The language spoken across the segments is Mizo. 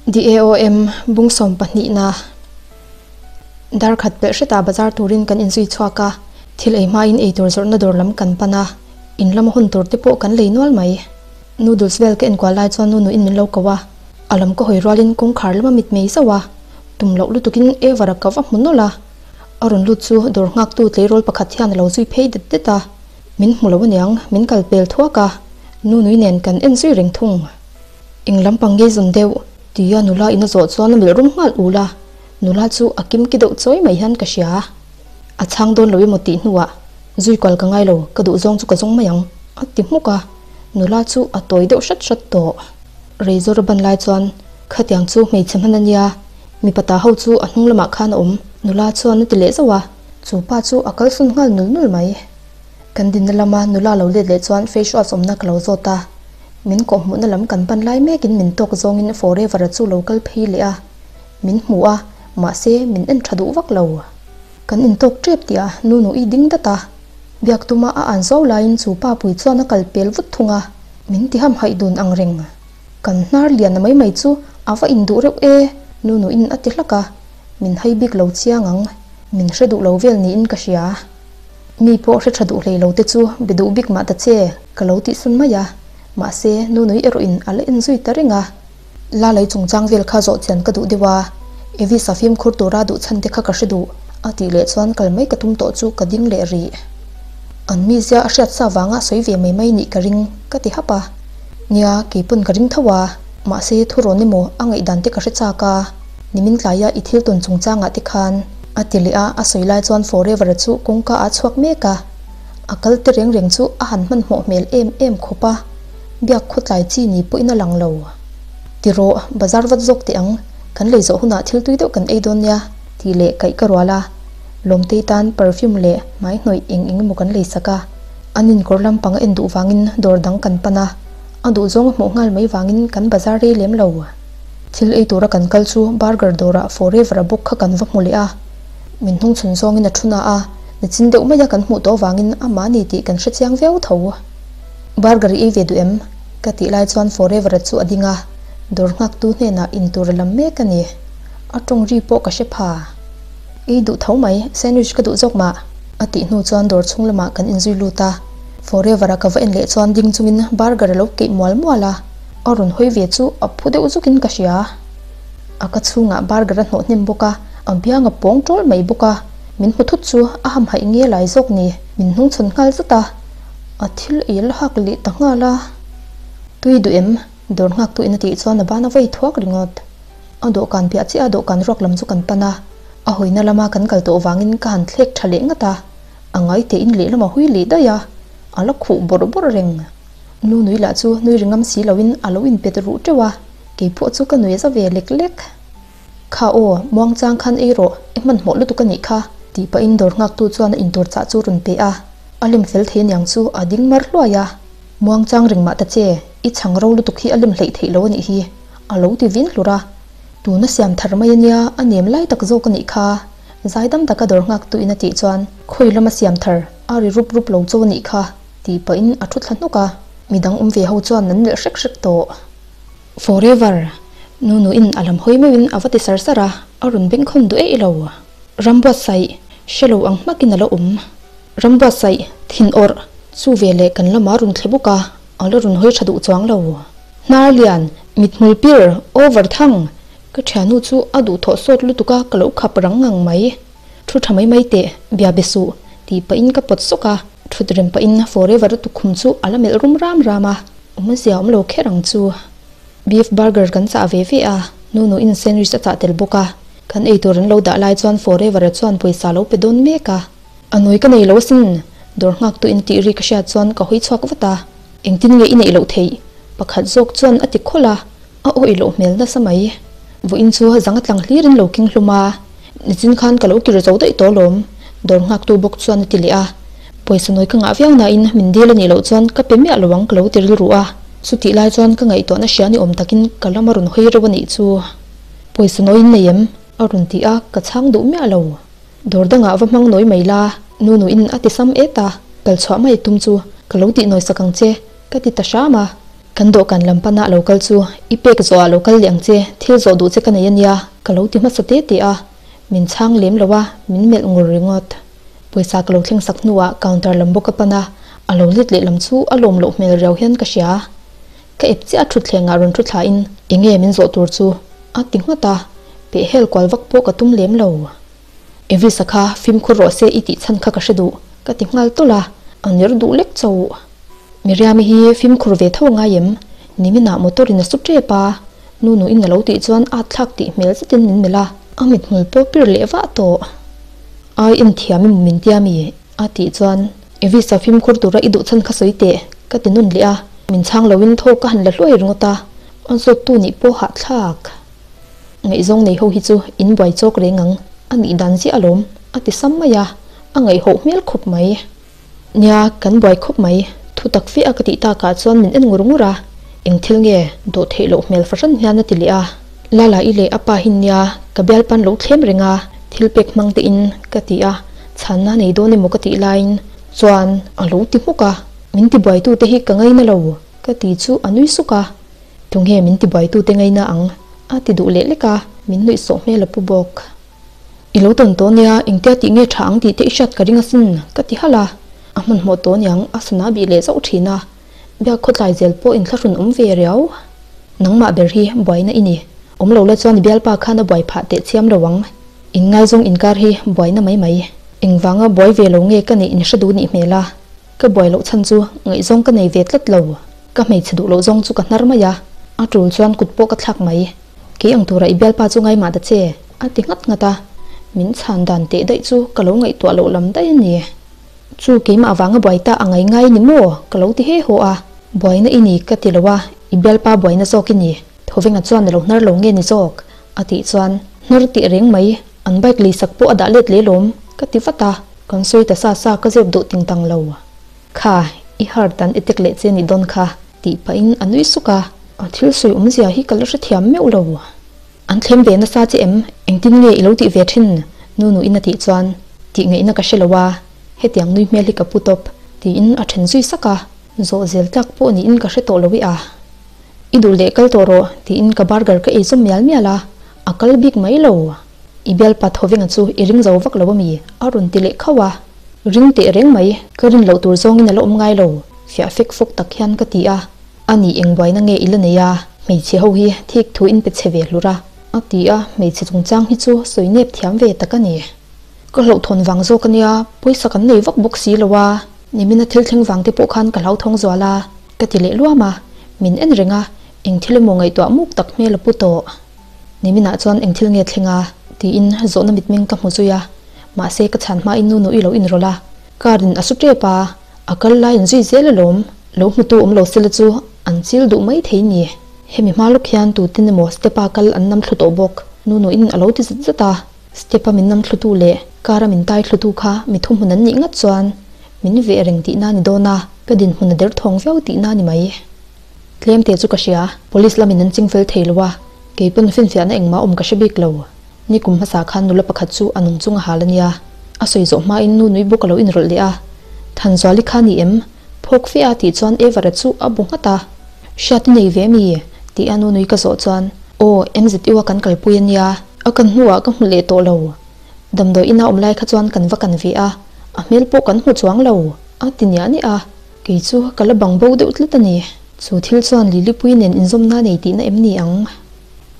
DAOM bung sawmpahnihna Dar khat pelh hretah bazar turin kan inzui chhuak a, thil ei hmain eitur zawrhna dawr lam kan pan a, in lama hun tur te pawh kan lei nual mai. Noodles vel ka enkual lai chuan nunuin min lo ko a, a lam ka hawi rualin kawngkhar lama mit mei zauh a, tum loh lutukin Ever-a ka va hmu nawlh a. A rawn lut chu dawr nghaktu tleirawl pakhat hian a lo zui phei det det a, min hmu lo aniang min kal pel thuak a, nunui nen kan en zui reng thung. Eng lampang ngei zawn deuh? Tia nula in a zawh chuan a melh rum nghal ul a, nula chu a kimki deuh chawi mai hian ka hria. A chhang dawn lo emaw tih hnuah, Zui kual ka ngai lo, ka duh zawng chu ka zawng mai ang, a ti hmuk a, nula chu a tawi deuh hrat hrat tawh. Reizawr a ban lai chuan, Khatiang chu hmeichhe hman a nia, mipa ta ho chu a hnung lamah khan a awm, nula chuan a ti leh zauh a, chu pa chu a kalsawn nghal nul nul mai. Kan dinna lama nula lo let leh chuan face wash awmna ka lo zawt a, min kawhhmuhna lam kan pan lai mekin min tawk zawngin Forever-a chu lo kal phei leh a, min hmu a, mahse min en tha duh vak lo. Kan intawk tep tih a nu nuih ding dat a, biak tuma a an zau laiin chu pa pui chuan a kal pel vut thung a, min ti ham haih dun ang reng. Kan hnar lian mai mai chu a va induh reuh e, nu nuihin a ti hlak a, min hai bik lo chiang ang, min hre duh lo vel niin ka hria. Mi pawh hre tha duh hlei lo te chu be duh bik mah ta che, ka lo tih sun mai a. Mahse, Nunui erawh in a la en zui ta reng a. La lei chungchang vel kha zawh chian ka duh deuh a, Evis-a fimkhur tura duh chhan te kha ka hre duh, a tih leh chuan kal mai ka tum tawh chu ka ding leh rih. An mizia a hriat sa vanga sawi ve mai mai nih ka ring, ka ti hap a. Nia, keipawn ka ring tho a, mahse thurawn emaw a ngaihdan te ka hre chak a. Nimin tlaia i thil tawn chungchangah te khan a ti leh a, a sawi lai chuan Forever-a chu kawngka ah chhuak mek a, a kal te reng reng chu a han hmanhmawh hmel em em khawp a, biak khawtlai chi ni pawhin a lang lo. Ti rawh, bazar vat zawk teh ang, kan lei zawh hunah thil tui deuh kan ei dawn nia, tih leh kaih ka rual a, Lawmtei tan perfume leh hmai hnawih eng eng emaw kan lei sak a, an inkawr lampang a en duh vangin dawr dang kan pan a, a duhzawng a hmuh nghal mai vangin kan bazar rei lem lo. Thil ei tura kan kal chu burger dawrah Forever-a bawk kha kan va hmu leh a, min hnung chhun zawngin a thu na a, nichin deuh maia kan hmuh tawh avangin amah ni tih kan hre chiang viau tho. Burger i ei ve duh em? Ka tih lai chuan Forever-a chu a ding a, dawr nghaktu hnenah in tur a lam mek a ni. A tawng ri pawh ka hre pha. Ei duh tho mai, sandwich ka duh zawk mah, a tih hnu chuan dawr chhung lamah kan inzui lut a, Forever-a ka va en leh chuan ding chungin burger a lo keih mual mual a. A rawn hawi ve chu a phu deuh zukin ka hria. A ka chhungah burger a hnawh hnem bawk a, a biang a pawng tawl mai bawk a, min hmu thut chu a hamhaih nge lai zawk ni, min hnungchhawn nghal zat a, a thil ei la hak leh ta nghal a. Tui duh em? Dawr nghak tuin a tih chuan a ban a vei thuak ringawt. A dawhkan piah chiah a dawhkan ruak lam chu kan pan a, a hawina lama kan kal tawh vangin ka han thlek tha leh ngat a, a ngai tein lehlam a hui leh daih a, a la khuh bawrh bawrh reng. Nu nui lah chu nui ri ngam si loin a lo inpet ruh teuh a, kei pawh chu ka nui za ve lek lek. Kha aw, muangchang khan ei rawh, i hmanhmawh lutuk a nih kha, tih pahin dawr nghaktu chuan a intur chah chu rawn pe a, a lem fel thei aniang chu a ding mar hluai a. Muangchang ring mah ta che, i chhang ro lutuk hi a lem hleih theih lo a nih hi, a lo ti vin hlur a. Tuna siam thar mai ania, a nem lai tak zawk a nih kha, zaidam taka dawr nghaktu in a tih chuan khawi lama siam thar a ri rup rup lo cho a nih kha. Tih pahin a thu thla hnawk a, midang awm ve ho chuan an melh hrek hrek tawh. Forever! Nu nuin a lam hawi meuhin a va ti sar sar a, a rawn bengkhawn duh eih lo. Rambuatsaih, hre lo ang hmakin a la awm. Rambuatsaih, thin awrh, chu veleh kan lamah a rawn thle bawk a, a la rawn hawi tha duh chuang lo. Hnar lian, mithmul pir, over thang! Ka thiannu chu a duhthawh sawt lutuk a, ka lo khap rang ngang mai. Thu tha mai mai teh, bia be suh, tih pahin ka pawt sawk a, thut rem pahin Forever a tukhum chu a la melh rum ram ram a, awmzia awm lo kher ang chu. Beef burger kan chah ve ve a, nu nuin sandwich a chah tel bawk a, kan eitur an lo dah lai chuan Forever-a chuan pawisa lo pe dawn mek a. A nawi ka nei lo asin, dawr nghaktu in tih ri ka hriat chuan ka hawi chhuak vat a, engtin nge i neih loh theih? Pakhat zawk chuan a ti khawlh a, a awih loh hmel nasa mai. Vawiin chu zang a tlang hlirin lo keng hlum a. Nichin khan ka lo kir zo daih tawh alawm, dawr nghaktu bawk chuan a ti leh a. Pawisa nawi ka ngah viau nain min dil a nih loh chuan ka pe miah lo ang ka lo ti rilru a. Chutih lai chuan ka ngaihtuahna hria ni awm takin ka lam a rawn hawi reuh a nih chu. Pawisa nawi in nei em? a rawn ti a, ka chhang duh miah lo. Dawr dangah va hmang nawi mai la, nu nuin a ti sam et a, kal chhuah mai tum chu ka lo tih nawi sak ang che, ka ti ta hram a. Kan dawhkan lam pana lo kal chu i pek zawhah lo kal leh ang che, thil zawh duh che ka nei ania ka lo ti hmasa te te a, min chhang lem lo a, min melh ngur ringawt. Pawisa ka lo thleng sak hnuah counter lam bawk a pan a, a lo let leh lam chu a lawm loh hmel riau hian ka hria. Ka ep chiah a thutthlengah rawn thu thlain enge min zawh tur chu a ti nghat a, peh hel kual vak pawh ka tum lem lo. Evisa kha fimkhur rawh se i tih chhan kha ka hre duh ka ti nghal tawlh a, a ner duh lek chauh. Miriami hi fimkhur ve tho angai em? Niminah motor in a su tep a, nu nuin a lo tih chuan at thlak tih hmel zetin min melh a, a mithmul pawh pir leh vah tawh. Ai en thiam emaw min tia mi? A tih chuan Evisa fimkhur tura i duh chhan kha sawi teh ka ti nawn leh a, min chhang loin thaw ka han la hluai ringawt a, a zawttu nih pawh hahthlak. Ngaihzawng nei ho hi chu in buai chawk reng ang, a nih dan ziah alawm, a ti sam mai a, a ngaihawh hmel khawp mai. Nia, kan buai khawp mai, thu tak fe a ka tih takah chuan min en ngur ngur a, eng thil nge dawh theih loh hmel fahran hian a ti leh a. Lala i leh a pa hi nia, ka bialpan lo thlem reng a, thil pek hmang te in ka ti a, chhanna nei dawn emaw ka tih laiin chuan a lo ti hmuk a, min ti buaitu te hi ka ngaina lo ka ti chu a nui suk a. Tunge min tibuaitute ngaina ang? a ti duh leh lek a, min nuih sawh hmel a pu bawk. I lo tawn tawh nia, engtia tih nge tha ang tih te i hriat ka ring asin, ka ti halh a. A hmanhmawh tawh niang, a sana bih leh zauh thin a. Biak khawtlai zel pawh inthlahrun awm ve riau. Nangmah ber hi buaina i ni. Awm lo la chuan i bialpa khan a buai phah teh chiam lo ang. Inngaizawng inkar hi buaina mai mai. Engvanga buai ve lo nge ka nih inhre duh nih hmel a. Ka buai loh chhan chu ngaihzawng ka nei ve tlat lo. Ka hmeichhe duh loh zawng chu ka hnar mai a, a tul chuan kut pawh ka thlak mai. Kei ang tura i bialpa chu ngaimah ta che, a ti nghat nghat a. Min chhan dan teh daih chu ka lo ngaihtuah loh lam daih a ni. Chu keimah avanga buai ta a ngai ngai ni maw? Ka lo ti he haw a. Buaina i ni ka ti lo a, i bialpa buaina zawk i ni. Thawvenga chuan a lo hnar lo nge ni zawk? A tih chuan, Hnar tih reng mai, an bike leisak pawh a dah let leh lawm, ka ti vat a. Kan sawi ta sa sa ka zep duh ting tang lo. Kha, i heart an attack leh che ni dawn kha, tih pahin a nui suk a. A thil sawi awmzia hi ka la hrethiam meuh lo. An thlem ve nasa che em? Engtin nge i lo tih ve thin? Nu nuin a tih chuan, Tih ngaihna ka hre lo a, hetiang nui hmel hi ka pu tawp, tiin a then zui sak a. Zawh zel tlak pawh niin ka hre tawh lo i a. I duh leh kal tawh rawh, tiin ka burger ka ei zawm mial mial a, a kal bik mai lo. I bialpa Thawvenga chu i ring zo vak lo a mi? a rawn ti leh khauh a. Ring teh reng mai, ka rin loh tur zawngin a la awm ngai lo, fiah fek fawk tak hian ka ti a. A nih eng buaina nge i la nei a? Hmeichhe ho hi thik thu in pe chhe ve hlur a, a ti a, hmeichhe chungchang hi chu sawi nep thiam ve tak a ni. Ka hlauhthawn vang zawk a nia, pawisa kan nei vak bawk si lo a, nimina thil thleng vang te pawh khan ka hlauthawng zual a, ka ti leh luam a, min en reng a, eng thil emaw ngaihtuah muk tak hmel a pu tawh. Niminah chuan eng thil nge thleng a? tiin zawhna mitmeng ka hmu zui a, mahse ka chhan hmain nu nuih lo inrawlh a, car in a su tep a, a kal lai in zui zel alawm, lo hmutu awm lo sela chu an chil duh mai thei ni. Hemi hma lawk hian tuten emaw step a kal an nam thlu tawh bawk, nu nuihin a lo ti zat zat a, step a min nam thlutu leh car a min tai thlutu kha mi thuhmun an nih ngat chuan min veh reng tihna ni dawn a, ka dinhmun a derthawng viau tihna ni mai. Tlem te chu ka hria, police lamin an ching fel thei lo a, kei pawn finfiahna engmah awm ka hre bik lo. Ni kum hmasa khan nula pakhat chu a nung chung a hal a nia, a sawi zawh hmain nu nui bawk a lo inrawlh leh a. Thanzuali kha ni em? Phawk fe a tih chuan Evara chu a bu nghat a. Hriat i nei ve mi? Tih a nu nui ka zawh chuan, Aw, MZU a kan kalpui a nia, a kan hnuah ka hmu leh tawh lo. Damdawi ina awm lai kha chuan kan va kan ve a, a hmel pawh kan hmu chuang lo, a ti niah niah a. Kei chu ka la bang bo deuh tlat a ni. Chu thil chuan Lilipui nen inzawmna nei tihna em ni ang?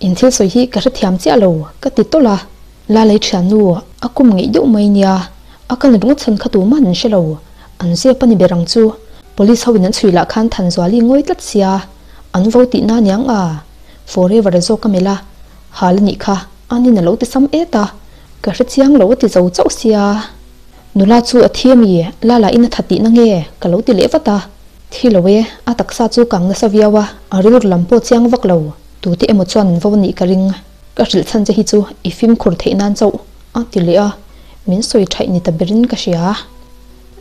In thil sawi hi ka hrethiam chiah lo, ka ti tawlh a. Lalei thiannu, a kum ngeih deuh mai nia. A kal ringawt chhan kha tuman an hre lo. An zep a ni ber ang chu. Police ho in an chhui lah khan Thanzuali ngawi tlat sia. An vo tihna niang a. Forever a zawk a melh a. Hal a nih kha, anin a lo ti sam et a. Ka hrechiang lo a ti zo chauh sia. Nula chu a thi a mi? Lala in a tha tihna nge? Ka lo ti leh vat a. Thi lo e, a taksa chu kang nasa viau a, a rilru lam pawh chiang vak lo. Tute emaw chuan an vo a nih ka ring. Ka hrilh chhan che hi chu i fimkhur theih nan chauh a ti leh a, min sawi thaih ni ta berin ka hria.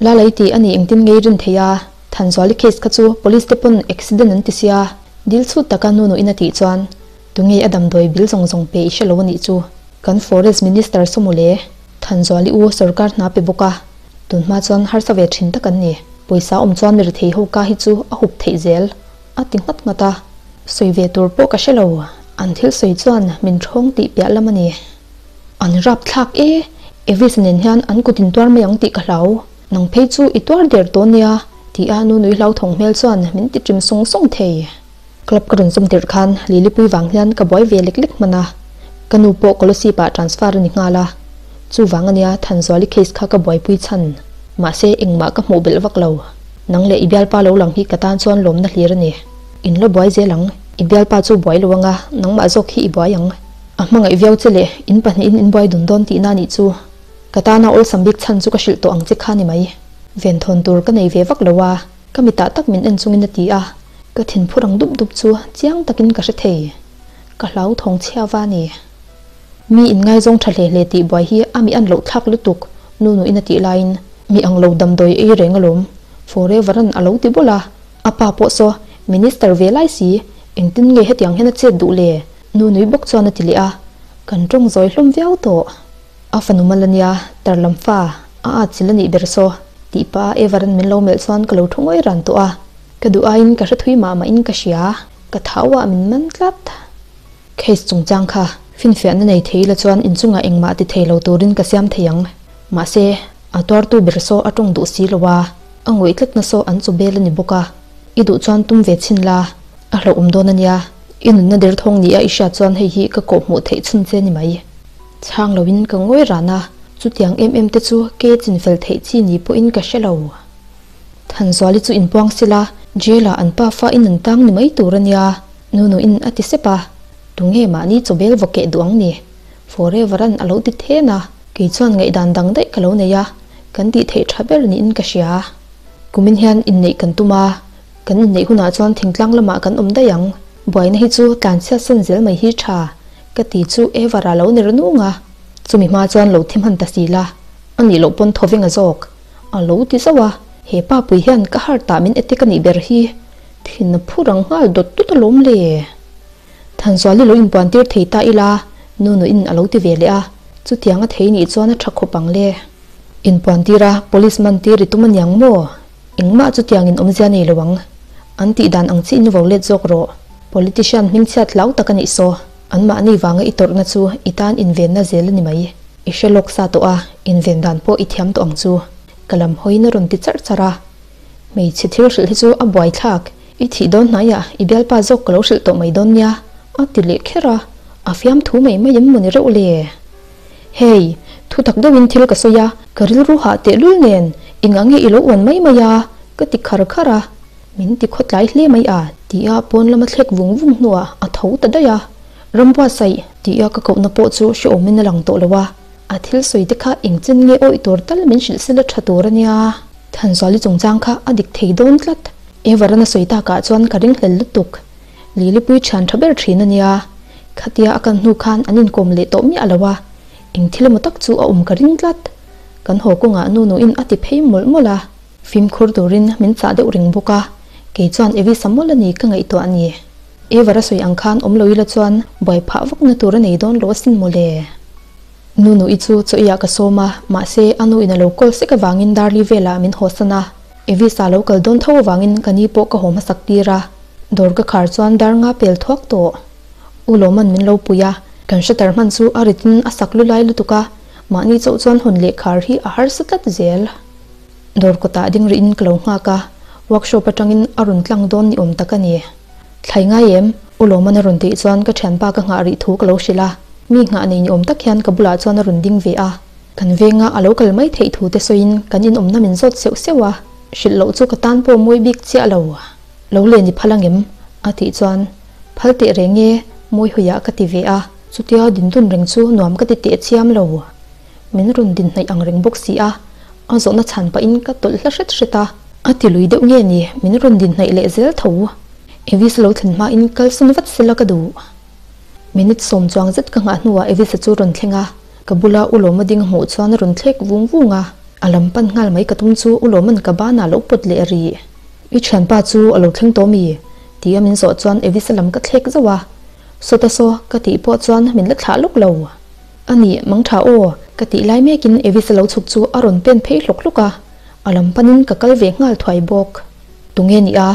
Lala i tih a ni engtin ngei rin thei a, Thanzuali case kha chu police te pawn accident an ti sia, dil chhut taka nu nuin a tih chuan tunge a damdawi bil zawng zawng pe i hre lo a nih chu. Kan forest minister saw mawle. Thanzuali u sorkar hna pe bawk a, tunhma chuan harsa ve thin tak an ni. Pawisa awm chuan mi rethei ho ka hi chu a hup theih zel. a ti nghat nghat a. Sawi ve tur pawh ka hre lo, an thil sawi chuan min ṭhawng tih piah lam a ni. An rapthlak e, Evis nen hian an kut in tuar mai ang tih ka hlau, nang phei chu i tuar der tawh nia, ti a nunui hlauthawng hmel chuan min ti ṭim sung sung thei. Club ka rawn zawm tirh khan Lilipui vang hian ka buai ve lek lek hman a, ka nu pawh Kolosip ah transfer a ni nghal a, chuvang ania Thanzuali case kha ka buaipui chhan. Mahse engmah ka hmuh belh vak lo. Nang leh i bialpa lo lang hi ka tan chuan lawmna hlir a ni. In la buai zel ang, i bialpa chu buai lo anga nangmah zawk hi i buai ang. A hmangaih viau che leh in pahnihin in buai dun dawn tihna nih chu. Ka tana awlsam bik chhan chu ka hrilh tawh ang che kha ni mai. Venthawn tur ka nei ve vak lo a, ka mitah tak min en chungin a ti a. Ka thinphur ang dup dup chu chiang takin ka hre thei. Ka hlauthawng chhia va ni. Mi inngaizawng tha hle hle tih buai hi a mi an loh thlak lutuk, nu nuin a tih laiin mi ang lo damdawi ei reng alawm, forever an a lo ti bawlh a. A pa pawh saw minister ve lai si, engtin nge hetiang hian a chet duh le? Nu nui bawk chuan a ti leh a, kan tawng zawi hlawm viau tawh. A fanu mal ania, tar lam fa, a at chil a nih ber saw, tih pah a Evaran min lo melh chuan ka lo thu ngawi ran tawh a. Ka duh aiin ka hre thui mah mahin ka hria, ka thau ah min man tlat. Case chungchang kha finfiahna nei thei ila chuan inchungah engmah ti thei lo turin ka siam thei ang. Mahse, a tuartu ber saw a tawng duh si lo a, a ngawih tlatna saw an chu bel a ni bawk a. I duh chuan tum ve chhin la, a hlauhawm dawn a nia. I nunna derthawng ni a i hriat chuan hei hi ka kawhhmuh theih chhun che ni mai. Chhang loin ka ngawi ran a, chutiang em em te chu ke chinfel theih chi ni pawhin ka hre lo. Thanzuali chu inpuang sila, jail ah an pa fa in an tang ni mai tur a nia, Nunu in a ti sep a, tunge mahni chawbel vaw keh duh ang ni? Forever an a lo ti then a, kei chuan ngaihdan dang daih ka lo nei a, kan tih theih tha ber niin ka hria. Kumin hian inneih kan tum a, kan inneih hunah chuan thingtlang lamah kan awm daih ang, buaina hi chu tlanchhiat san zel mai hi tha ka ti chu Ever a lo ner nung a, chumi hma chuan lo thi hman ta si la, a nih loh pawn thawveng a zawk. A lo ti zauh a, he pa pui hian ka heart ah min etek a nih ber hi, thin a phur ang nghal dawt dawt alawm le. Thanzuali lo inpuan tir thei ta ila, Nunuin a lo ti ve leh a, chutiang a thei nih chuan a tha khawp ang le. Inpuan tir a, police man tir i tum aniang maw? Engmah chutiang in awmzia nei lo ang. An tih dan ang chiin vo let zawk rawh. Politician hmingchhiat hlau tak a nih saw. Anmahni vanga i tawrhna chu i tan invenna zel a ni mai. I hre lawk sa tawh a, inven dan pawh i thiam tawh ang chu. Ka lam hawiin a rawn ti charh charh a. Hmeichhe thil hrilh hi chu a buaithlak, i thih dawn hnaiah i bialpa zawk ka lo hrilh tawh mai dawn nia, a ti leh kher a, a fiamthu mai mai em maw ni reuh le? Hei, thu tak deuhin thil ka sawi a, ka rilru hah tehlul nen engah nge i lo uan mai mai a? ka ti khar khar a. Min ti khawtlai hle mai a, tia pawn lama thlek vung vung hnuah a tho ta daih a. Rambuatsaih, tia ka kohna pawh chu hrehawmin a lang tawh lo a, a thil sawi te kha engchen nge awih tur tal min hrilh sela tha tur a nia. Thanzuali chungchang kha a dik thei dawn tlat. Evaran a sawi takah chuan ka ringhlel lutuk. Lilipui thian tha ber thin a nia. Khatia a kan hnu khan an inkawm leh tawh miah lo a, eng thil emaw tak chu a awm ka ring tlat. Kan haw kawngah Nunuin a ti phei mawlh mawlh a. Fimkhur turin min chah deuh reng bawk a, kei chuan Evi Samuel a ni ka ngaihtuah a ni. Evar a sawi ang khan awm lo ila chuan buai phah vakna tur a nei dawn lo asin mawle. Nunu-i chu chaw iah ka sawm a, mahse a nu in a lo call sek avangin Darli velah min hawsan a, Evis-a lo kal dawn tho avangin ka ni pawh ka haw hmasak tir a, dawr ka khar chuan dar nga pel thuak tawh. U Lawman min lo pui a, kan shutter hman chu a ritin a sak lu lai lutuk a, mahni chauh chuan hawn leh khar hi a harsa tlat zel. Dawr kawtah ding rihin ka lo nghak a, workshop atangin a rawn tlang dawn ni awm tak a ni. Thlai ngai em? U Lawman a rawn tih chuan ka thianpa ka nghah rih thu ka lo hrilh a, mi nghah nei ni awm tak hian ka bulah chuan a rawn ding ve a. Kan venga a lo kal mai theih thu te sawiin kan inawmna min zawt seuh seuh a, hrilh loh chu ka tan pawh mawi bik chiah lo. Lo len i phal angem? a tih chuan phal teh reng e, mawi hawiah ka ti ve a, chutia dindun reng chu nuam ka ti teh chiam lo. Min rawn din hnaih ang reng bawk si a, a zawhna chhan pahin ka tawlh hla hret hret a. A ti lui deuh nge ni, min rawn din hnaih leh zel tho. Evis lo thlen hmain kalsawn vat sela ka duh. Minute sawm chuang zet ka nghah hnuah Evisa chu rawn thleng a, ka bula U Lawma ding hmuh chuan a rawn thlek vung vung a. A lam pan nghal mai ka tum chu U Lawma'n ka banah lo pawt leh rih. I thianpa chu a lo thleng tawh mi? tia min zawh chuan Evisa lam ka thlek zauh a. Sawta saw ka tih pawh chuan min la thlah lawk lo. A nih, mang tha aw, ka tih lai mekin Evis a lo chhuk chu a rawn pen phei hlawk hlawk a, a lam panin ka kal ve nghal thuai bawk. Tunge ni a?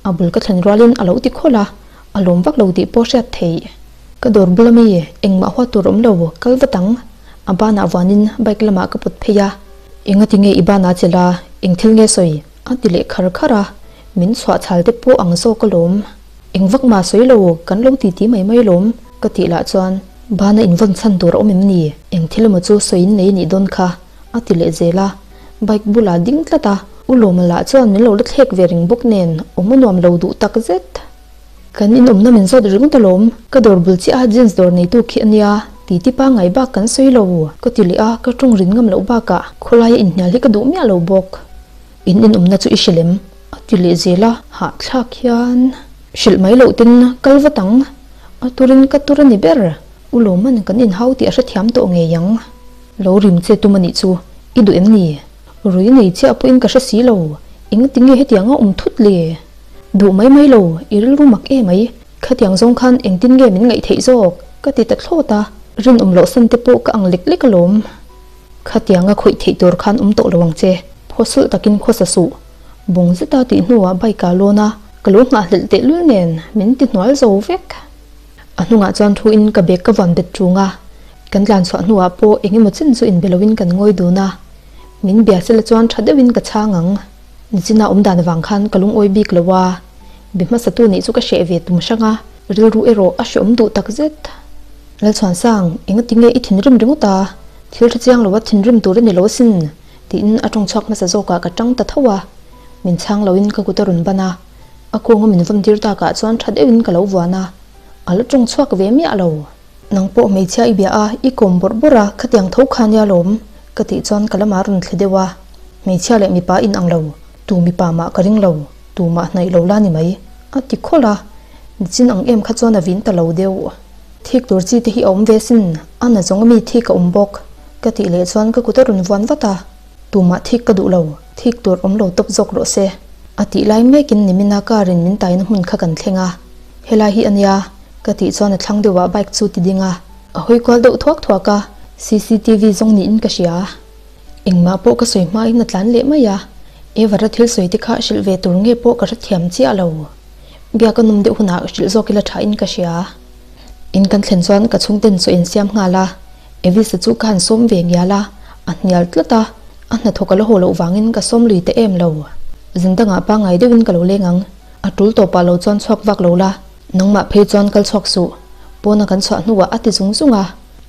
A bul ka thlen rualin a lo ti khawlh a, a lawm vak lo tih pawh hriat theih. Ka dawr bula mi engmah huat tur awm lo kal vat ang. A banah vuanin bike lamah ka pawt phei a. Engati nge i banah chelh a, eng thil nge sawi? A ti leh khar khar a, min chhuah chhal te pawh ang zawk alawm. Eng vak mah sawi lo, kan lo titi mai mai alawm, ka tih lah chuan bana invawn chhan tur a awm em ni? Eng thil emaw chu sawi in nei a nih dawn kha, a ti leh zel a. Bike bulah ding tlat a, U Lawma lah chuan min lo la thlek ve reng bawk nen awm a nuam lo duh tak zet. Kan inawmna min zawt ringawt alawm, ka dawr bul chiah a jeans dawr neitu khi a nia, titi pangngai bak kan sawi lo, ka ti leh a, ka tawng rin ngam loh bakah khawlaia inhnial hi ka duh miah lo bawk. In inawmna chu i hrilh em? A ti leh zel a, hahthlak hian hrilh mai loh ten kal vat ang, a turin ka tur a ni ber, U Lawman kan inhau tih a hrethiam tawh ngei ang. Lo rim che tum a nih chu, i duh em ni? Rui nei chiah pawhin ka hre si lo, engati nge hetiang a awm thut le? Duh mai mai lo, i rilru mak e mai, khatiang zawng khan engtin nge min ngaih theih zawk? Ka ti ta thlawt a, rinawm loh san te pawh ka ang lek lek alawm. Khatianga khawih theih tur khan awm tawh lo ang che, phawsawlh takin khawsa suh. Bung zeta tih hnuah bike ah lawn a, ka lo nghahhlelh tehlul nen min ti hnual zo vek. A hnungah chuan thu in ka bag ka vawn bet ṭung a, kan tlan chhuah hnuah pawh eng emaw chen chu inbe loin kan ngawi dun a, min bia sela chuan ṭha deuhin ka chhang ang. Nichina awm dan avang khan ka lungawi bik lo a, be hmasa tu nih chu ka hreh ve tum hrang a, rilru erawh a hreawm duh tak zet. Lalchhuansang, engati nge i thinrim ringawt a? Thil tha chiang loa thinrim tur a ni lo asin, tiin a tawng chhuak hmasa zawkah ka tang ta tho a. Min chhang loin ka kut a rawn ban a, a kawnga min vawn tir takah chuan tha deuhin ka lo vuan a, a la tawng chhuak ve miah lo. Nang pawh hmeichhia i bia a, i kawm bawrh bawrh a, khatiang tho kha nia lawm, ka tih chuan ka lamah rawn thle deuh a. Hmeichhia leh mipa in ang lo, tu mipa mah ka ring lo, tu mah hnaih lo la ni mai, a ti khawlh a. Nichin ang em kha chuan a vin ta lo deuh. Thik tur chi te hi a awm ve sin, a na zawng ami thik a awm bawk, ka tih leh chuan ka kut a rawn vuan vat a. Tumah thik ka duh lo, thik tur awm lo tawp zawk rawh se, a tih lai mekin nimina car in min taina hmun kha kan thleng a. Helai hi a nia, ka tih chuan a thlang deuhah bike chu ti ding a, a hawi kual deuh thuak thuak a, cctv zawng niin ka hria. Engmah pawh ka sawi hmain a tlan leh mai a, Evara thil sawi te kha hrilh ve tur nge pawh ka hrethiam chiah lo. Biak a nawm deuh hunah hrilh zawk ila thain ka hria. In kan thlen chuan ka chhungten chaw in siam nghal a, Evisa chu ka han sawm ve ngial a, a hnial tlat a, a hnathawk a la haw loh vangin ka sawm lui ta em lo. Zan dangah pangngai deuhin ka lo leng ang. A tul tawpah lo chuan chhuak vak lo la, nangmah phei chuan kal chhuak suh. Pawna kan chhuah hnuah a ti zung zung a,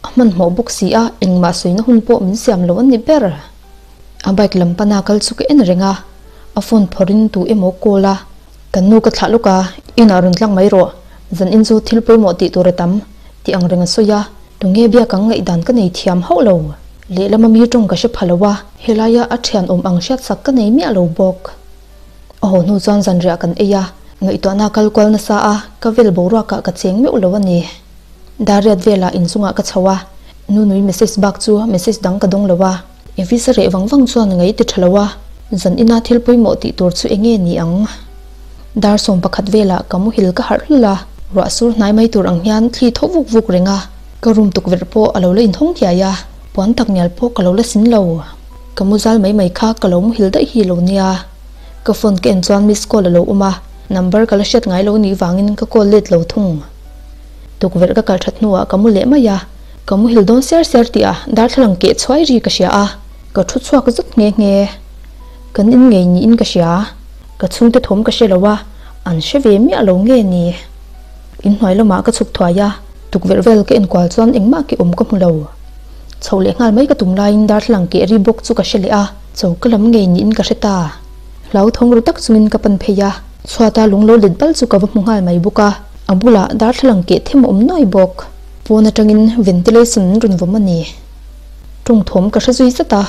a hmanhmawh bawk si a, engmah sawina hun pawh min siam lo a ni ber. A bike lam pana kal chu ka en reng a, a phone phawrhin tu emaw call a, Kan nu ka thlah lawk a, inah rawn tlang mai rawh, zan in chu thil pawimawh tih tur a tam, tih ang reng a sawi a, tunge biak ang ngaihdan ka nei thiam hauh lo. Lehlam ami tawng ka hre pha lo a, helaia a thian awm ang hriatsak ka nei miah lo bawk. A haw hnu chuan zanriah kan ei a, ngaihtuahna kal kual nasa a, ka vel boruakah ka cheng meuh lo a ni. Dariat velah inchungah ka chho a, Nunui message bak chu message dang ka dawng lo a. Evis a reh vang vang chuan ngaih ti tha lo a, zan ina thil pawimawh tih tur chu enge ni ang? Dar 11 velah ka muhil ka harh hlul a, ruah sur hnai mai tur ang hian thli tho vuk vuk reng a, ka room tukverh pawh a lo la inhawng hiai a, puan tak ngial pawh ka lo la sin lo. Ka mu zal mai mai kha ka lo muhil daih hi lo nia. Ka phone ka en chuan miss call a lo awm a, number ka la hriat ngai lo nih vangin ka call let lo thung. Tukverh ka kal that hnuah ka mu leh mai a, ka muhil dawn ser ser tih a darthlalang keh chhuai ri ka hria a, ka thu chhuak zut nghe nghe. Kan in ngei niin ka hria, ka chhungte thawm ka hre lo a, an hre ve miah lo nge ni. Inhnuai lamah ka chhuk thuai a, tukverh vel ka enkual chuan engmah ke awm ka hmu lo. Chho leh nghal mai ka tum laiin darthlalang keh ri bawk chu ka hre leh a, choka lam ngei niin ka hre ta. Hlau thawng ru tak chungin ka pan phei a, chhuata lung lo let bal chu ka va hmu nghal mai bawk a, a bulah darthlalang keh them a awm nuai bawk. Pawn atangin ventilation an rawn vawm a ni. Tawng thawm ka hre zui zat a,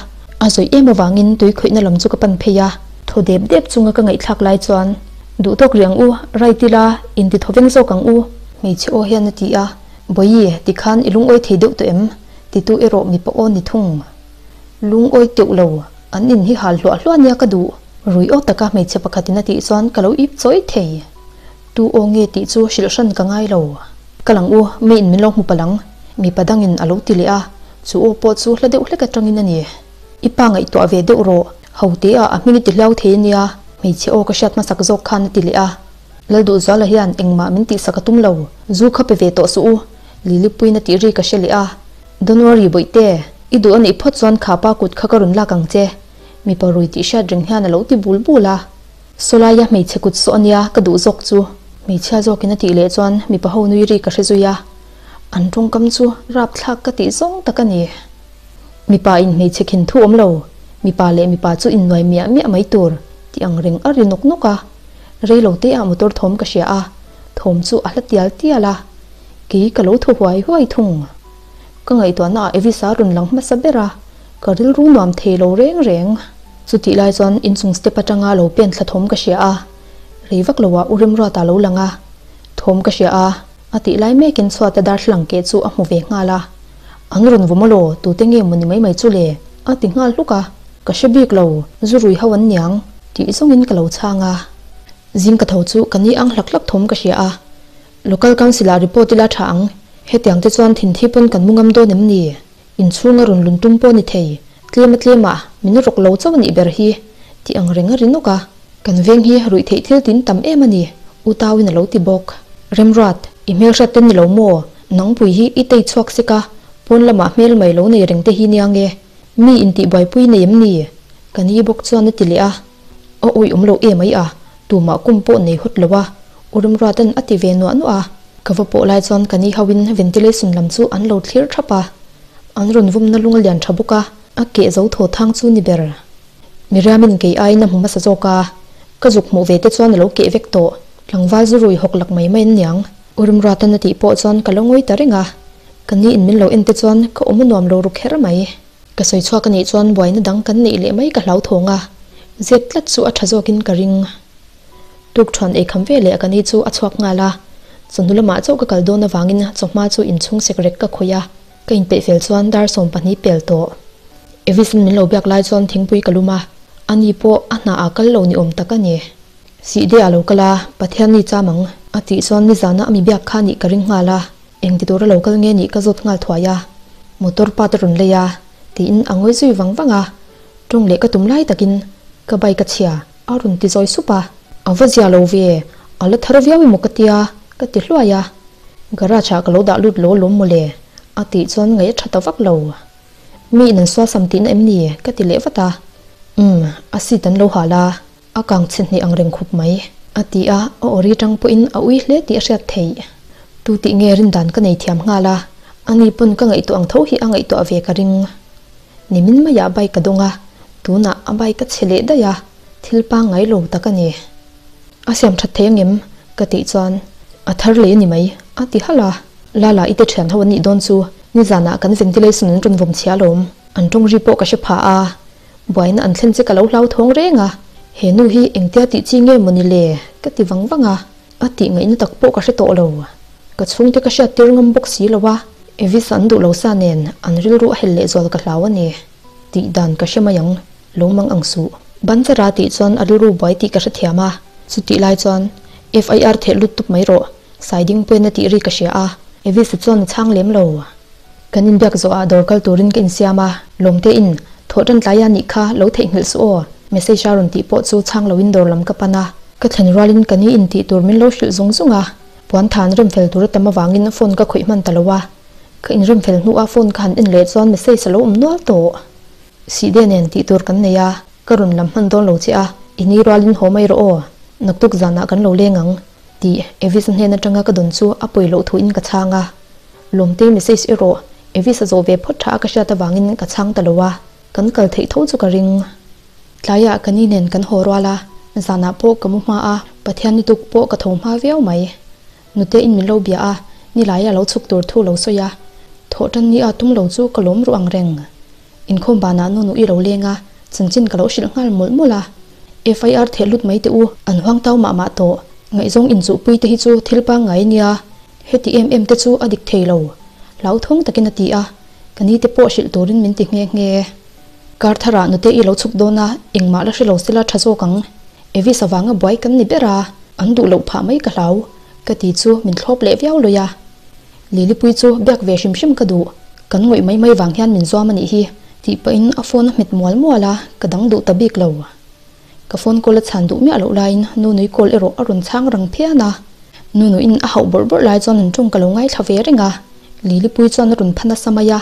a zawih em avangin tui khawihna lam chu ka pan phei a, thaw dep dep chunga ka ngaihthlak lai chuan, Duh tawk rih ang u, right ila, inti thaw veng zawk ang u, hmeichhe aw hian a ti a. Bawihi, tikhan i lungawi thei deuh tawh em? Titu erawh mipa aw ni thung. Lungawi teuh lo, an in hi hal hluah hluah nia ka duh. Rui aw taka hmeichhe pakhatin a tih chuan ka lo ip chawi thei. Tu aw nge tih chu hrilh hran ka ngai lo. Ka lang u, mi in min lo hmu palh ang, mipa dangin a lo ti leh a, chu aw pawh chu hla deuh hlek atangin a ni. I pa ngaihtuah ve deuh rawh, ho te ah a hming i ti hliau thei ania, hmeichhe aw ka hriat hmasak zawk khan a ti leh a. Lalduhzuala hian engmah min tihsak a tum lo, zu kha pe ve tawh suh u, Lilipuiin a tih ri ka hre leh a. Don't worry Bawihte, i duh a nih phawt chuan kha pa kut kha ka rawn lak ang che, mipa rui tih hriat reng hian a lo ti bul bul a. Sawlaia hmeichhe kut sawh a nia ka duh zawk chu, hmeichhia zawkin a tih leh chuan mipa ho nui ri ka hre zui a, an tawngkam chu rapthlak ka tih zawng tak a ni. Mipa in hmeichhe khin thu awm lo, mipa leh mipa chu innuai miah miah mai tur tih ang reng a ri nawk nawk a. Rei lo te ah motor thawm ka hria a, thawm chu a hla tial tial a, kei ka lo thaw huai huai thung. Ka ngaihtuahna ah Evisa rawn lang hmasa ber a, ka rilru nuam thei lo reng reng. Chutih lai chuan inchung step atanga lo pen thla thawm ka hria a, rei vak lo ah U Remruata lo lang a, thawm ka hria a, a tih lai mekin chhuata darthlalang keh chu a hmu ve nghal a. An rawn vawm alaw, tute nge maw ni mai mai chu le? a ti nghal hluk a, ka hre bik lo, zu rui ho an niang tih zawngin ka lo chhang a. Zing ka tho chu ka ni ang hlak hlak thawm ka hria a, Local Council ah report ila tha ang, hetiang te chuan thinthi pawn kan mu ngam dawn em ni? Inchhunga rawn lun tum pawh ni thei, tlem a tlem ah min rawk lo chauh a nih ber hi tih ang reng a ri nawk a. Kan veng hi ruih theih thil tin tam em a ni, U Tauin a lo ti bawk. Remruat, i hmelhriat te ni lo maw? Nangpui hi i tei chhuak sik a, pawn lamah hmel mai lo nei reng te hi nia nge? Mi intih buaipui nei em ni? Ka ni bawk chuan a ti leh a. A awih awm lo em ai a, tumah kum pawh nei hawt lo a, U Remruata'n a ti ve nuah nuah a. Ka va pawh lai chuan ka ni hoin ventilation lam chu an lo thlir thap a, an rawn vawmna lung a lian tha bawk a, a keh zo thaw thang chu ni ber. Miriamin kei aiin a hmu hmasa zawk a, ka zuk hmuh ve te chuan a lo keh vek tawh. Tlangval zu rui hawk lak mai mai an niang. U Rimruatan a tih pawh chuan ka lo ngawi ta reng a, ka ni in min lo en te chuan ka awm a nuam lo ru kher mai. Ka sawi chhuak a nih chuan buaina dang kan neih leh mai ka hlauthawng a, zep tlat chu a tha zawkin ka ring. Tuk thuan ei kham ve leh ka ni chu a chhuak nghal a, chawhnu lamah chauh ka kal dawn avangin chawhma chu inchhung sekrek ka khawih a, Ka inpeih fel chuan dar 12 pel tawh. Evis-in min lo biak lai chuan thingpui ka lum a, ani pawh a hna ah kal lo ni awm tak a ni. Sihde a lo kal a, Pathian ni cham ang, a tih chuan nizana a mi biak kha nih ka ring nghal a, engti tura lo kal nge nih ka zawt nghal thuai a. Motor pa te rawn lei a, tiin a ngawi zui vang vang a, tawng leh ka tum lai takin ka bike a chhia a rawn ti zawi sup a. A va zia lo ve, a la thar viau emaw ka tia, ka ti hluai a. Garage ah ka lo dah lut lo alawm mawle, a tih chuan ngaih a tha ta vak lo. Mi in an sualsam tihna em ni? ka ti leh vat a. Umm, a seat an lo hal a, a kang chhe hneh ang reng khup mai, a ti a, a awri tang pawhin a ui hle tih a hriat theih. Tu tih nge rindan ka nei thiam nghal a, ani pawn ka ngaihtuah ang tho hi a ngaihtuah ve ka ring. Nimin maiah bike ka dawng a, tunah a bike a chhe leh daih a, thil pangngai lo tak a ni. A siam that thei angem? ka tih chuan, A thar lei a ni mai, a ti halh a. Lala i te thian ho an nih dawn chu, nizanah kan ventilation an rawn vawm chhia alawm. An tawng ri pawh ka hre pha a, buaina an thlen che ka lo hlauthawng reng a, he nu hi engtia tih chi nge maw ni le? ka ti vang vang a, a tih ngaihna tak pawh ka hre tawh lo. Ka chhungte ka hriat tir ngam bawk si lo a, Evis an duh lo sa nen an rilru a hel lehzual ka hlau a ni. Tih dan ka hre mai ang. Lo mang ang suh. Ban chara tih chuan a rilru buai tih ka hrethiam a, chutih lai chuan FIR theh lut tup mai rawh, Saiding Puena tih ri ka hria a, Evis-a chuan a chhang lem lo. Kan inbiak zawhah dawr kal turin ka insiam a, Lawmte in thawh tan tlai a nih kha lo theihnghilh suh aw, message a rawn tih pawh chu chhang loin dawr lam ka pan a. Ka thlen rualin ka ni in tih tur min lo hrilh zung zung a, puan than rem fel tur a tam avangin phone ka khawih hman ta lo a, ka inrem fel hnuah phone ka han en leh chuan message a lo awm nual tawh. Sihde nen tih tur kan nei a, ka rawn lam hman dawn lo che a, i ni rualin haw mai rawh aw, naktuk zanah kan lo leng ang, tih Evis-a hnen atanga ka dawn chu a pawi loh thuin ka chhang a. Lawmtei message erawh Evis-a zawh ve phawt tha a ka hriat avangin ka chhang ta lo a, kan kal theih tho chu ka ring. Tlaiah ka ni nen kan haw rual a, zanah pawh ka mu hma a, Pathian lutuk pawh ka tho hma viau mai. Nute in min lo bia a, nilai a lo chhuk tur thu lo sawi a, thawh tan ni a tum lo chu ka lawm ruh ang reng. Inkhawm banah nu nuih lo leng a, chanchin ka lo hrilh nghal mawlh mawlh a. FIR theh lut mai teh u, an huang tau mah mah tawh. Ngaihzawng inchuhpui te hi chu thil pangngai nia, heti em em te chu a dik thei lo. Hlauthawng takin a ti a, ka ni te pawh hrilh turin min ti nghe nghe. Kar tharah nute i lo chhuk dawn a, engmah la hre lo sela tha zawk ang. Evis avanga buai kan ni ber a, an duh loh phah mai ka hlau, ka ti chu min thlawp leh viau lawih a. Lilipui chu biak ve hrim hrim ka duh, kan ngawih mai mai vang hian min zuam a nih hi, tih pahin a phone a hmet mual mual a, ka dang duh ta bik lo. Ka phone call a chhan duh miah loh laiin Nunui call erawh a rawn chhang rang phian a. Nunuin a hauh bawrh bawrh lai chuan an tawng ka lo ngaithla ve reng a. Lilipui chuan a rawn pha nasa mai a,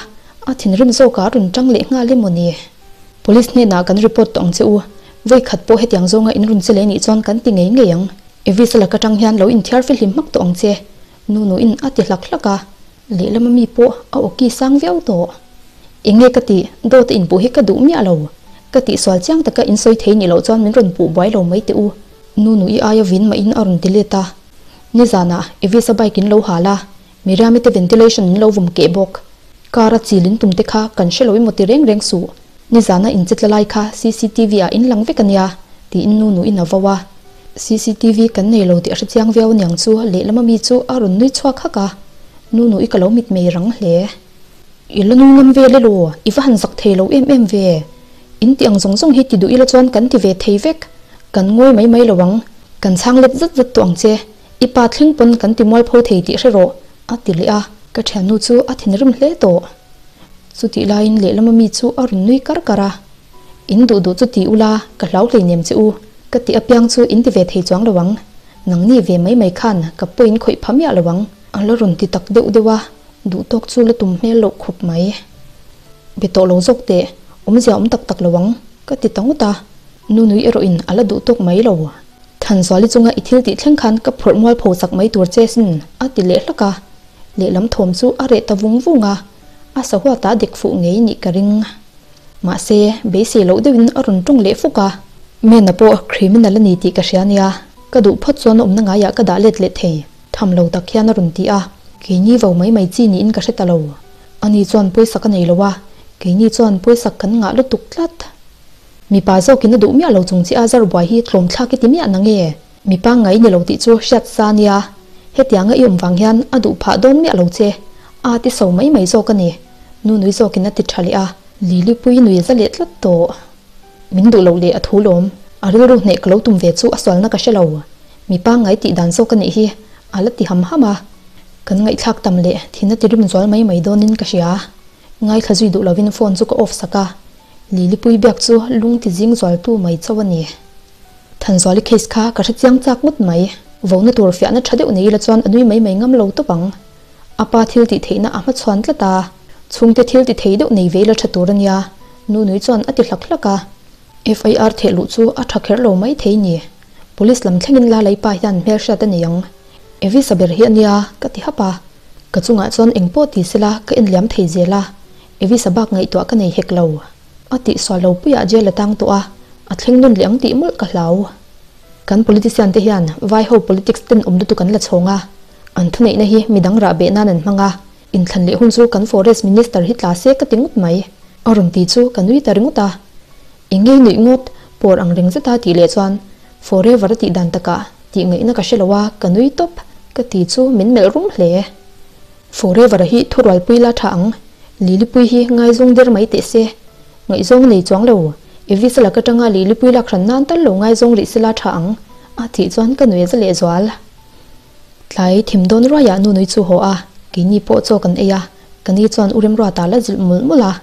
a thinrim zawkah a rawn tang leh nghal emaw ni. Police hnenah kan report tawh ang che u. Vawi khat pawh hetiang zawnga in rawn che leh nih chuan kan ti ngei ngei ang. Evis lak atang hian lo inthiar fihlim hmak tawh ang che. Nunuin a ti hlak hlak a. Lehlama mi pawh a awki sang viau tawh. Enge ka tih, dawt a inpuh hi ka duh miah lo. Ka tihsual chiang taka in sawi thei nih loh chuan min rawn puh buai lo mai teh u. Nunu i aia vin mahin a rawn ti let a. Nizanah Evisa bike in lo hal a, Miriami te ventilation in lo vawm keh bawk. Car a chil in tum te kha kan hre lo emaw ti reng reng suh. Nizana in che tla lai kha cctv ah in lang vek a nia, tiin Nunu in a vo a. Cctv kan nei lo tih a hre chiang viau aniang chu lehlam ami chu a rawn nui chhuak hak a. Nunu i ka lo mitmei rang hle. I la nui ngam vel elaw? I va han zak thei lo em em ve. In tih ang zawng zawng hi ti duh ila chuan kan ti ve thei vek. Kan ngawi mai mai lo ang. Kan chhang let zat zat tawh ang che. I pa thleng pawn kan ti mualpho thei tih hre rawh, a ti leh a. Ka thiannu chu a thinrim hle tawh. Chutih laiin lehlam ami chu a rawn nui kar kar a. In duh duh chu ti ula, ka hlau hleinem che u. Ka tih apiang chu in ti ve thei chuang lo ang. Nangni ve mai mai khan ka pawhin khawih pha miah lo ang. A la rawn ti tak deuh deuh a. Duh tawk chu la tum hmel loh khawp mai. Be tawh lo zawk teh, awmzia awm tak tak lo ang, ka ti ta ngawt a. Nunui erawhin a la duh tawk mai lo. Thanzuali chunga i thil tih thleng khan ka phawrh mual pho chak mai tur che sin, a ti leh hlak a. Lehlam thawm chu a reh ta vung vung a, a sahuat ah dek fuh ngei nih ka ring. Mahse, beisei loh deuhin a rawn tawng leh fuk a. Mena pawh criminal a ni tih ka hria nia, ka duh phawt chuan a awmna ngaiah ka dah let leh thei. Tham lo tak hian a rawn ti a, keini vo mai mai chi niin ka hre ta lo. Ani chuan pawisak a nei lo a, keini chuan pawisak kan ngah lutuk tlat. Mipa zawkin a duh miah lo chung chi a zar buai hi tlawm thlak i ti miah na nge? Mipa ngai ni lo tih chu hriat sa nia, hetianga i awm vang hian a duh phah dawn miah lo che, a ti so mai mai zawk a ni. Nunui zawkin a ti tha leh a, Lilipui nui za leh tlat tawh. Min duh loh leh a thu lawm, a rilru hneh ka lo tum ve chu a sualna ka hre lo. Mi pangngai tih dan zawk a nih hi, a la ti ham ham a. Kan ngaihthlak tam leh thin a ti rim zual mai mai dawnin ka hria. Ngaithla zui duh lovin phone chu ka off sak a, Lilipui biak chu lung ti zing zualtu mai chauh a ni. Thanzuali case kha ka hre chiang chak ngawt mai. Vona tur fiahna tha deuh nei ila chuan a nui mai mai ngam lo tawp ang. A pa thil tih theihna a hmachhuan tlat a, chhungte thil ti thei deuh nei ve ila tha tur a nia, Nunui chuan a ti hlak hlak a. FIR theh luh chu a tha kher lo mai thei ni. Police lam thlengin Lalai pa hian hmelhriat a nei ang. Evisa ber hi a nia, ka ti hap a. Ka chungah chuan eng pawh ti sela ka en liam thei zel a, Evisa bak ngaihtuah ka nei hek lo. A tihsual lo puiah jail a tang tawh a, a thleng nawn leh ang tih mawlh ka hlau. Kan politician te hian vai ho politics ten awm lutuk an la chhawng a, an thuneihna hi midang rah beh nan an hmang a, inthlan leh hun chu kan forest minister hi tla se ka ti ngawt mai. A rawn ti chu ka nui ta ringawt a. Eng ngei nuih ngawt, pawr ang reng zeta tih leh chuan forever a tih dan takah tih ngaihna ka hre lo a, ka nui tawp ka ti chu min melh rum hle. Forever a hi thurualpui la tha ang, Lilipui hi ngaizawng der mai teh se. Ngaihzawng nei chuang lo, Evis lak atanga Lilipui lak hran nan tal lo ngaizawng rih sela tha ang, a tih chuan ka nui za lehzual. Tlai thim dawn ruaiah Nunui chu haw a, keini pawh chaw kan ei a, ka ni chuan U Remruata la zilh mawlh mawlh a,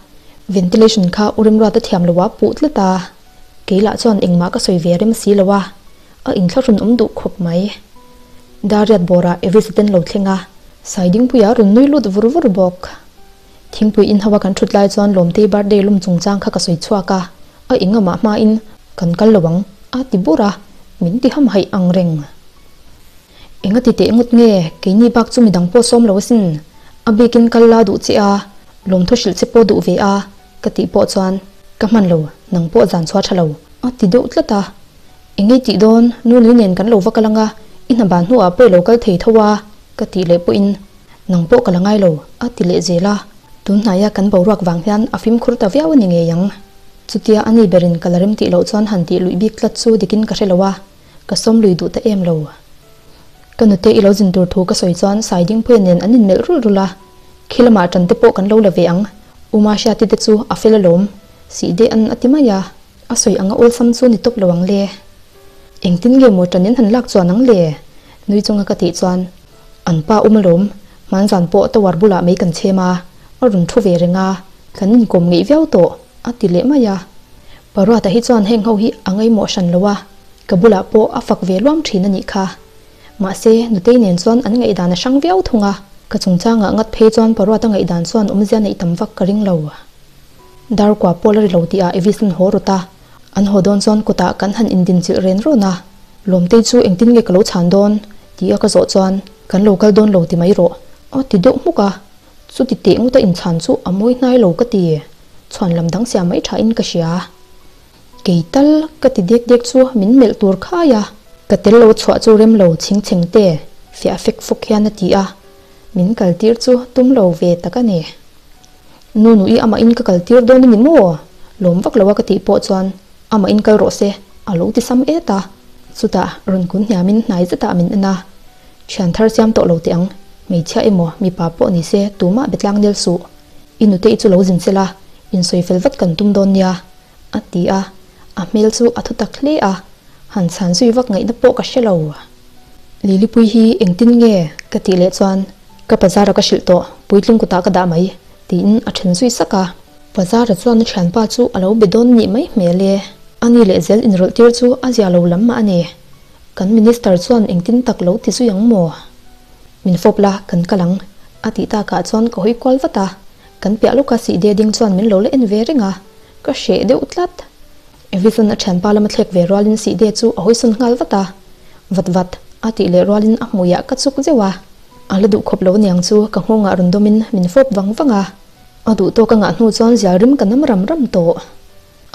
ventilation kha U Remruata thiam lo a puh tlat a, kei lah chuan engmah ka sawi ve rem si lo a, a inthlahrun awm duh khawp mai. Dariat bawrah Evis ten lo thleng a, Saidingpuia rawn nui lut vur vur bawk. Thingpui in ho a kan thut lai chuan Lawmtei birthday lawm chungchang kha ka sawi chhuak a, a engamah hmain kan kal lo ang a ti bur a, min ti hamhaih ang reng. Enga ti teh ngawt nge, keini bak chu midang pawh sawm lo asin. A bikin kal la duh che a, lawmthu hrilh che pawh duh ve a, ka tih pawh chuan, Ka hman lo, nang pawh zan chhuah tha lo, a ti deuh tlat a. Engei tih dawn, Nunui nen kan lo va kal anga, i hna ban hnuah pawh i lo kal thei tho a, ka tih leh pawhin, Nang pawh ka la ngai lo, a ti leh zel a. Tunhnaia kan boruak vang hian a fimkhur ta viau a ni ngei ang. Chutia ani berin ka la rem tih loh chuan han tih luih bik tlat chu dikin ka hre lo a. Ka sawm lui duh ta em lo. Ka nute i lo zin tur thu ka sawi chuan Saidingpuia nen an inmelh rulh rulh a, khi lamah ṭan te pawh kan lo la ve ang, U Mahriati te chu a fel alawm, sih deh an a ti mai a, a sawi anga awlsam chu ni tawp lo ang le. Engtin nge maw ṭan in han lak chuan ang le? Nui chunga ka tih chuan, An pa um alawm, hmanzan pawh tower bulah mai kan chhem a, a rawn thu ve reng a, kan inkawm ngeih viau tawh, a ti leh mai a. Paruata hi chuan heng ho hi a ngaimawh hran lo a, ka bulah pawh a fak ve luam thin a nih kha. Mahse, Nutei nen chuan an ngaihdan a hrang viau thung a, ka chungchangah ngat phei chuan Paruata ngaihdan chuan awmzia neih tam vak ka ring lo. Dar kua pawh la ri lo tihah Evis an haw rawt a, an haw dawn chuan kutah kan han indinchilh ren rawn a, Lawmtei chu engtin nge ka lo chhan dawn? ti a ka zawh chuan, Kan lo kal dawn lo ti mai rawh a ti deuh hmuk a, chuti teh ngawta inchhan chu a mawi hnai lo ka ti, chhuan lam dang siam mai thain ka hria. Kei tal ka ti dek dek chu min melh tur khai a, ka tel lo chhuah chu rem lo chhing chheng te fiah fek fawk hian a ti a, min kal tir chu tum lo ve tak a ni. Nu nu i amah in ka kal tir dawn a ni maw? Lawm vak lo a ka tih pawh chuan amah in kal rawh se a lo ti sam et a, chutah rawn kun hniam in hnai zetah min en a, thian thar siam tawh lo teh ang, hmeichhia emaw mipa pawh ni se tumah be tlang nel suh. I nute i chu lo zin sela, insawi fel vat kan tum dawn nia, a ti a, a hmel chu a thu tak hle a, han chhan zui vak ngaihna pawh ka hre lo. Lilipui hi engtin nge? ka tih leh chuan, Ka pazara ka hrilh tawh, puitling kutah ka dah mai, tiin a then zui sak a. Pazara chuan a thianpa chu a lo be dawn nih mai hmel e. Ani leh zel inrawlh tir chu a zia lo lam mah a ni. Kan minister chuan engtin tak lo ti zui ang maw? Min fawp la, kan kal ang, a tih takah chuan ka hawi kual vat a. Kan piah lawka sih de ding chuan min lo la en ve reng a, ka hreh deuh tlat. Evison a thianpa lama thlek ve rualin sih de chu a hawisawn nghal vat a, Vat vat, a tih leh rualin a hmuiah ka chuk zeuh a. A la duh khawp lo aniang chu ka nghawngah rawn dawmin min fawp vang vang a. A duh tawk a ngah hnu chuan zial rim ka nam ram ram tawh.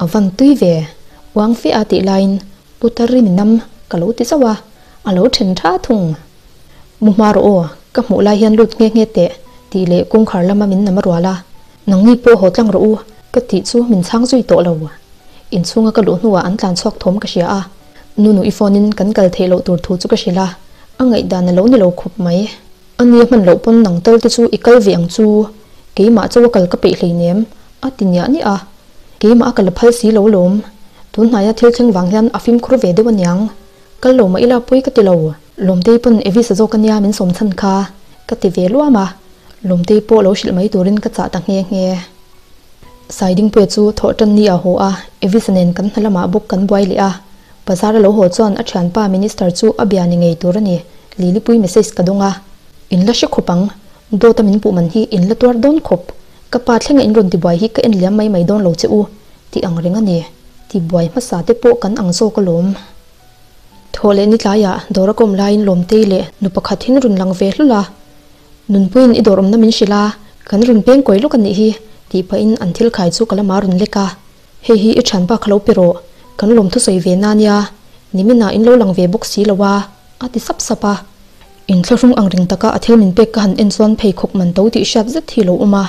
A van tui ve, uang fe a tih laiin Putar ri mi nam ka lo ti zauh a, a lo then tha thung. Mu hma rawh aw, ka hmuh lai hian lut nghe nghe teh, tih leh kawngkhar lama min nam a rual a. Nangni pawh haw tlang rawh u, ka tih chu min chhang zui tawh lo. Inchhunga ka luh hnuah an tlan chhuak thawm ka hria a, Nunu i phone in kan kal theih loh tur thu chu ka hrilh a, a ngaihdan a lo ni lo khawp mai. A nia hman loh pawn nang tal te chu i kal ve ang chu, keimah chaw a kal ka peih hleinem, a ti niah niah a. Keimah a kal a phal si lo lawm. Tun hnaia thil thleng vang hian a fimkhur ve deuh aniang. Kal lo mah ila pawi ka ti lo. Lawmtei pawn Evis a zawk ania min sawm chhan kha ka ti ve luam a. Lawmtei pawh lo hrilh mai turin ka chah ta nghe nghe. Saidingpuia chu thawh tan ni a haw a, Evis nen kan hna lamah bawk kan buai leh a. Bazar a lo haw chuan a thianpa Minister chu a bia ni ngei tur a ni. Lilipui message ka dawng a. In la hre khawp ang. Dawt a min puh man hi in la tuar dawn khawp. Ka pa thlenga in rawn tibuai hi ka en liam mai mai dawn lo che u tih ang reng a ni. Tibuai hmasa te pawh kan ang zawk alawm. Thawh leh ni tlaiah dawr a kawm laiin Lawmtei leh nu pakhat hin rawn lang ve hlul a. Nunpuiin i dawr awmna min hrilh a, kan rawn peng kawi lawk a nih hi tih pahin an thil khai chu ka lama rawn lek a. Hei hi i thianpa kha lo pe rawh, kan lawm thusawi ve na nia, niminah in lo lang ve bawk si lo a, a ti sap sap a. Inthlahrung ang reng taka a thil min pek ka han en chuan pheikhawk man to tih hriat zet hi lo awm a,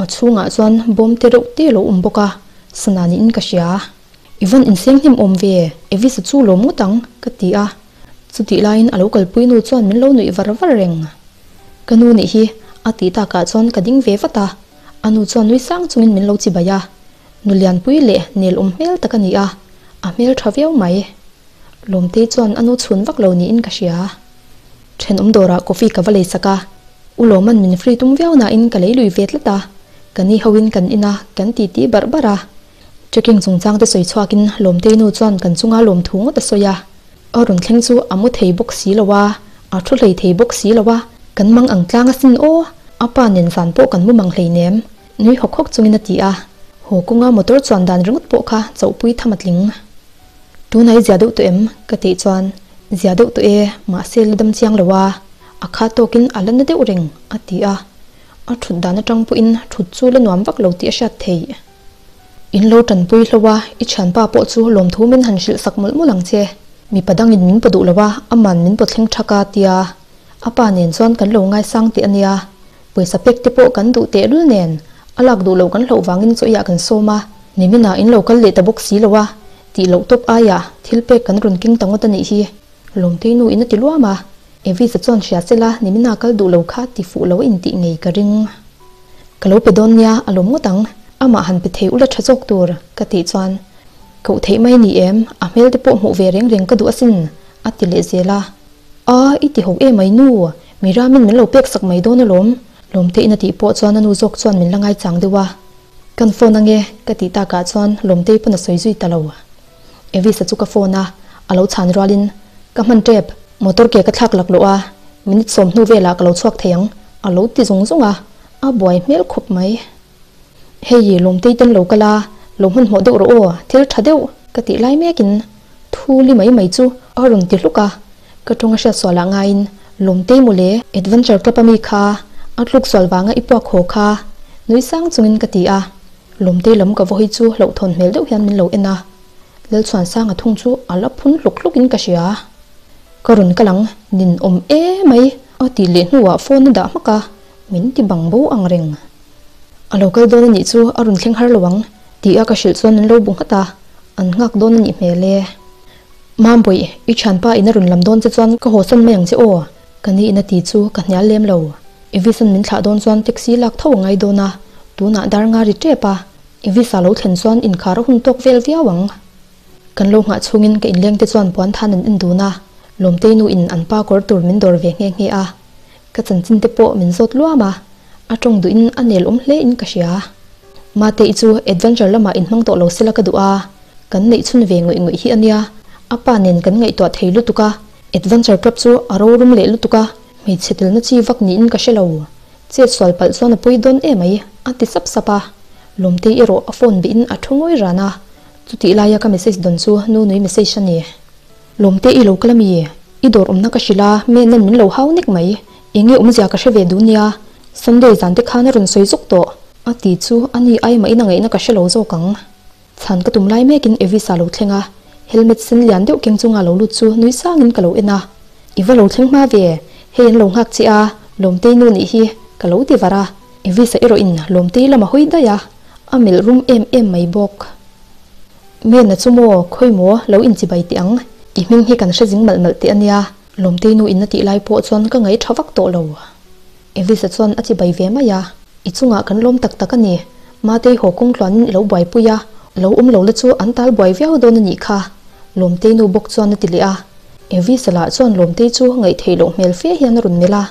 a chhungah chuan bawm te reuh te lo awm bawk a, sana niin ka hria. I van inseng hnem awm ve, Evisa chu lawm ngawt ang, ka ti a. Chutih laiin a lo kalpui nu chuan min lo nuih var var reng. Ka nu nih hi, a tih takah chuan ka ding ve vat a, a nu chuan nui sang chungin min lo chibai a. Nu lianpui leh nel awm hmel tak a ni a, a hmel tha viau mai. Lawmtei chuan a nu chhun vak lo niin ka hria. Thenawm dawrah coffee ka va lei sak a, U Lawman min free tum viau nain ka lei lui ve tlat a, ka ni hoin kan in a, kan titi barh barh a. Trekking chungchang te sawi chhuakin Lawmtei nu chuan kan chunga lawmthu ngawt a sawi a. A rawn thleng chu a mu thei bawk si lo a, a thu hlei thei bawk si lo a, kan mang ang tlang asin aw, a pa nen zan pawh kan mu mang hleinem, nui hawk hawk chungin a ti a. Haw kawnga motor chuan dan ringawt pawh kha chauhpui tham a tling. Tunah i zia deuh tawh em? ka tih chuan, Zia deuh tawh e, mahse la dam chiang lo a, a kha tawkin a la na deuh reng, a ti a. A thut dan atang pawhin thut chu la nuam vak lo tih a hriat theih. In lo tanpui hlo a, i thianpa pawh chu lawmthu min han hrilh sak mawlh mawlh ang che. Mipa dangin min paw duh lo a, aman min paw thleng thak a, tia a pa nen chuan kan lo ngaisang teh a nia. Pawisa pek te pawh kan duh tehlul nen, a lak duh loh kan hlauh vangin chaw iah kan sawm a, niminah in lo kal leh ta bawk si lo a, tih loh tawp aiah thil pek kan rawn keng ta ngawt a nih hi. Lawmtei nu in a ti luam a, Evisa chuan hria sela niminah kal duh lo kha ti fuh lo a intih ngei ka ring. Ka lo pe dawn nia, a lawm ngawt ang, amah han pe thei ula tha zawk tur, ka tih chuan, Koh theih mai ni em, a hmel te pawh hmuh ve reng reng ka duh asin, a ti leh zel a. A, i ti ho em ai nu, mi ramin min lo pek sak mai dawn alawm, Lawmteiin a tih pawh chuan a nu zawk chuan min la ngaichang deuh a. Kan phone ange ka tih takah chuan Lawmtei pawn a sawi zui ta lo. Evisa chu ka phone a, a lo chhan rualin ka hman tep, motor ke ka thlak lak loh a, minute 10 hnu velah ka lo chhuak thei ang a lo ti zung zung a, a buai hmel khawp mai. Hei Lawmtei ten lo kal a, lo hmanhmawh deuh rawh aw, thil tha deuh ka tih lai mekin thu li mai mai chu a rawn ti hluk a, ka tawng a hriat sual ah ngaiin Lawmtei mawle Adventure Club a mi kha a tluk sual vanga i puak haw kha nui sang chungin ka ti a, Lawmtei lam ka vawi chu hlauhthawn hmel deuh hian min lo en a, Lalchhuansanga thung chu a la phun hluk hluk in ka hria. Ka rawn kal ang, nin awm e mai a tih leh hnuah phone a dah hmak a, min ti bang bo ang reng. A lo kal dawn a nih chu a rawn thleng har lo ang tih a ka hrilh chuan an lo bu nghat a, an nghak dawn a nih hmel e. Mambawih, i thianpa in a rawn lam dawn che chuan ka haw sawn mai ang che aw, ka ni in a ti chu ka hnial lem lo. Evis an min thlah dawn chuan taxi lak tho a ngai dawn a, tunah dar nga ri tep a, Evis a lo thlen chuan inkhar a hun tawk vel viau ang. Kan lo nghah chhungin ka inleng te chuan puan than an en dun a, Lawmtei nu in an pa kawr tur min dawr ve nghe nghe a. Ka chanchin te pawh min zawt luam a, a tawng duh in a nel awm hle in ka hria. Mate i chu adventure lamah in hmang tawh lo sela ka duh a, kan neih chhun ve ngawih ngawih hi a nia, a pa nen kan ngaihtuah thei lutuk a, adventure club chu a rorum leh lutuk a, hmeichhe telna chi vak niin ka hre lo. Chet sual palh chuan a pawi dawn em mai, a ti sap sap a. Lawmtei erawh a phone bih in a thu ngawi ran a, chutih laia ka message dawn chu Nunui message a ni. Lawmte i lo kal ami? I dawr awmna ka hrilh a, men nen min lo hau nek mai. Enge awmzia ka hre ve duh nia, Sunday zan te khan a rawn sawi zuk tawh. A ti chu a ni ai mahin a ngaihna ka hre lo zawk ang. Chhan ka tum lai mekin Evis a lo thleng a, helmet sen lian deuh keng chunga lo lut chu nui sangin ka lo en a. I va lo thleng hma ve, hei an lo nghak che a, Lawmtei nu nih hi ka lo ti var a. Evis a erawhin Lawmtei lam a hawi daih a, a melh rum em em mai bawk. Mena chu maw, khawi maw, lo inchibai teh ang, i hming hi kan hre zing malh malh teh a nia, Lawmtei nu in a tih lai pawh chuan ka ngaih tha vak tawh lo. Elisa chuan a chibai ve mai a, I chungah kan lawm tak tak a ni, Matei haw kawng tluanin i lo buaipui a, lo awm lo la chu an tal buai viau dawn a nih kha, Lawmtei nu bawk chuan a ti leh a. Elisa lah chuan Lawmtei chu ngaihtheih loh hmel fe hian a rawn melh a.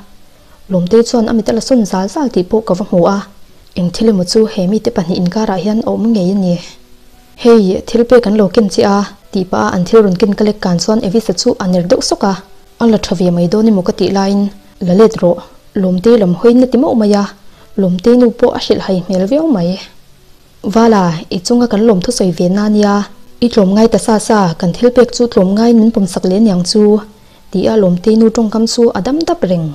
Lawmtei chuan a mit a la sawn zal zal tih pawh ka va hmu a, eng thil emaw chu he mite pahnih inkarah hian a awm ngei a ni. Hei, thil pek an lo ken che a, tih pah a an thil rawn ken ka lek kan chuan Evisa chu a ner deuh sawk a, a la tha ve mai dawn emaw ka tih laiin, La let rawh, Lawmtei lam hawiin a ti mauh mai a, Lawmtei nu pawh a hrilh hai hmel viau mai. Vala, i chunga kan lawm thusawi ve na nia, i tlawm ngai ta sa sa, kan thil pek chu tlawm ngaiin min pawmsak leh aniang chu, ti a Lawmtei nu tawngkam chu a dam dap reng.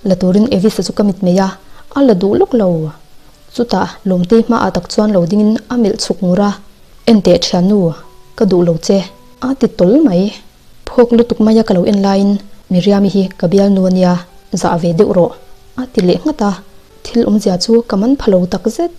La turin Evisa chu ka mit mai a, a la duh lawk lo. Chutah Lawmtei hmaah tak chuan lo dingin a melh chhuk ngur a, Enteh thiannu, ka duh lo che, a ti tawl mai. Phawk lutuk maia ka lo en laiin Miriami hi ka bialnu a nia, zah ve deuh rawh, a ti leh nghat a, thil awmzia chu ka man pha lo takzet.